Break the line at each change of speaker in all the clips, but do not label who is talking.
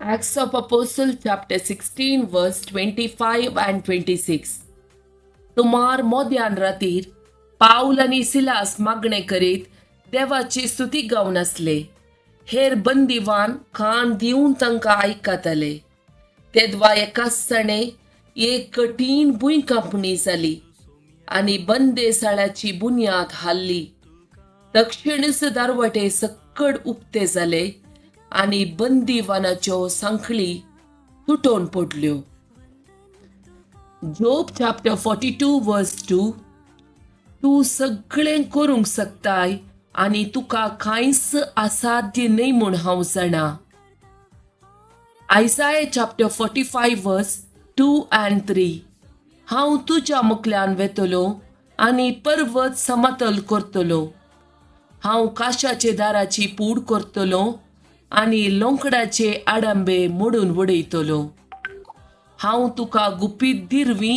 Acts of Apostle chapter 16 verse 25 and 26. सुमार मोद्यान रातीर पावल आनी सिलास मागणें करीत देवाची स्तुती गावन आसले. हेर बंदिवान कान दिवन तांकां आयकताले. तेदवा एकाच एक कठीण भुंयकांपणी जाली आनी बंदेसाळ्याची बुन्याद हाल्ली. दक्षिणच दारवटे सक्कड उक्ते जाले आनी बंदिवानाच्यो सांखळी तुटोवन पडल्यो. Job chapter 42 verse 2. तूं सगळें करूंक शकताय आनी तुका कांयच असाध्य न्हय म्हूण हांव जाणा. Isaiah chapter 45 verse 2 and 3. हांव तुज्या मुखल्यान वेतलो आनी पर्वत समतल करतलो. हांव काशाचे दाराची पूड करतलो आनी लोंकडाचे आडंबे मोडून उडयतलो. हांव तुका गुपीत दिरवी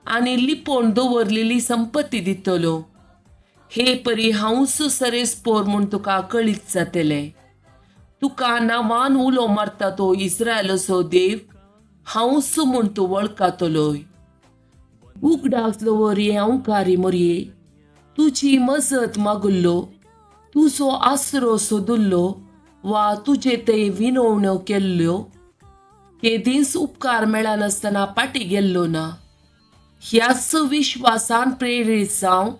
आनी लिपोवन दवरलेली संपत्ती दितलो. हे परी हांवूच सरेस्पोर म्हूण तुका कळीत जातलें. तुका नांवान उलो मारता तो इस्रायलाचो देव हांवूच म्हूण तूं वळखतलोय. उगडास दवर हे अंकारी मोरये, तुजी मजत मागुल्लो, तुजो आसरो सोदुल्लो वा तुजे थंय विनवण्यो केल्ल्यो केदींच उपकार मेळनासतना फाटीं गेल्लो ना. ह्याच विश्वासान प्रेरीत जावन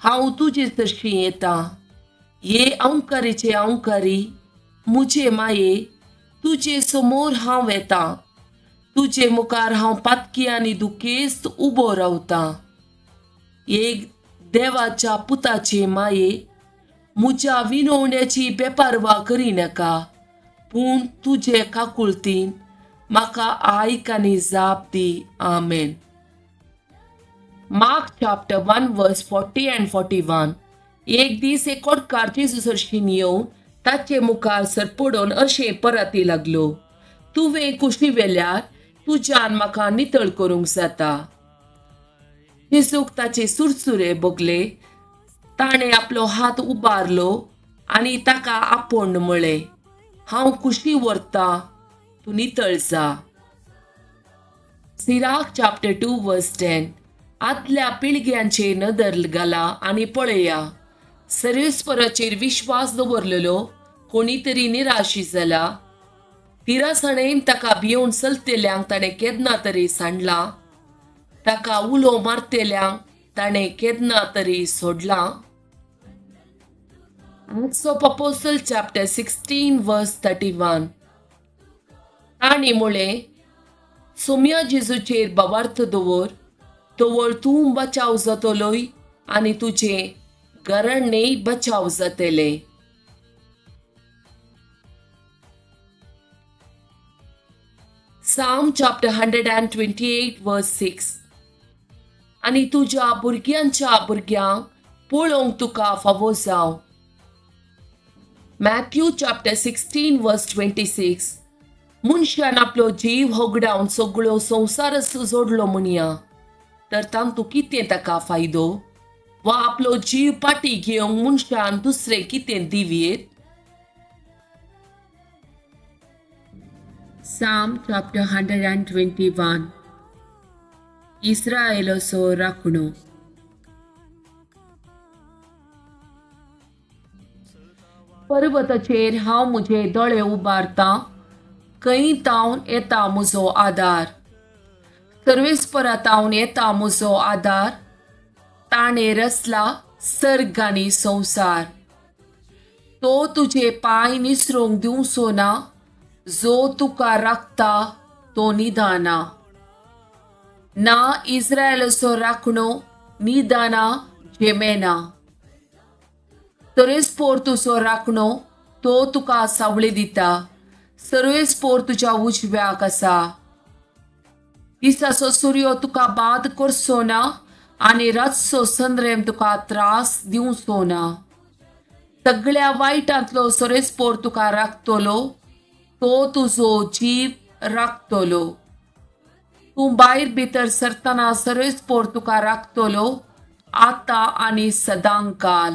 हांव तुजे तशी येता. हे अंकारीचे अंकारी मुजे माये, तुजे समोर हांव येता. तुजे मुखार हांव पातकी आनी दुखेस्त उबो रावतां. एक देवाच्या पुताचे माये, म्हज्या विनवण्याची बेपारवा करिनाका, पूण तुजे काकुळतीन म्हाका आयक आनी जाप दी. आमेन. Mark chapter 1 verse 40 and 41. एक दीस एक कोटकार जेजू सरशीन येवन ताचे मुखार सरपडोवन अशें परती लागलो, तुवें कुशी वेल्यार तुज्यान म्हाका नितळ करूंक जाता. जेजूक ताचे सुरसुरे भोगले. ताणें आपलो हात उबारलो आनी ताका आपोवन म्हळें, हांव कुशी व्हरतां, तूं नितळ जा. Sirach chapter 2 verse 10. आदल्या पिळग्यांचे नदर घाला आनी पळया. सर्वेस्पराचेर विश्वास दवरलेलो कोणी तरी निराशी जाला. तिरासणेन ताका भियोवन चलतेल्यांक ताणें केन्ना तरी सांडलां. ताका उलो मारतेल्यांक ताणें केन्ना तरी सोडलां. Acts of Apostle chapter 16 verse 31. तांणी म्हळें, सोम्या जेजूचेर भावार्थ दवर, तवळ तूं बचाव जातलोय आनी तुजें घराणेय बचाव जातलें. Psalm chapter 128 verse 6. आनी तुज्या भुरग्यांच्या भुरग्यांक पळोवंक तुका फावो जावं. Matthew chapter 16 verse 26. मनशान आपलो जीव होगडावन सगळो संवसारच जोडलो म्हणया, तर तांतू कितें ताका फायदो? वा आपलो जीव फाटीं घेवंक मनशान दुसरें कितें दिवयेत? Psalm chapter 121. इस्रायलाचो राखणो. पर्वताचेर हांव म्हजे दोळे उबारतां, खंय तावन येता म्हजो आदार? सर्वेस्परा तावन येता म्हजो आदार. ताणें रचला सर्ग आनी संवसार. तो तुजे पांय निसरूंक दिवचो ना, जो तुका राखता तो निदाना. ना इस्रायलाचो राखणो निदाना जेमेना. सर्वेस्पोर तुजो राखणो, तो तुका सावळी दिता. सर्वेस्पोर तुज्या उजव्याक आसा. दिसाचो सुर्यो तुका बाद करचो ना आनी रातचो संद्रेम तुका त्रास दिवचो ना. सगळ्या वायटांतलो सर्वेस्पोर तुका राखतलो, तो तुजो जीव राखतलो. तूं भायर भितर सरतना सर्वेस्पोर तुका राखतलो, आतां आनी सदांकाल.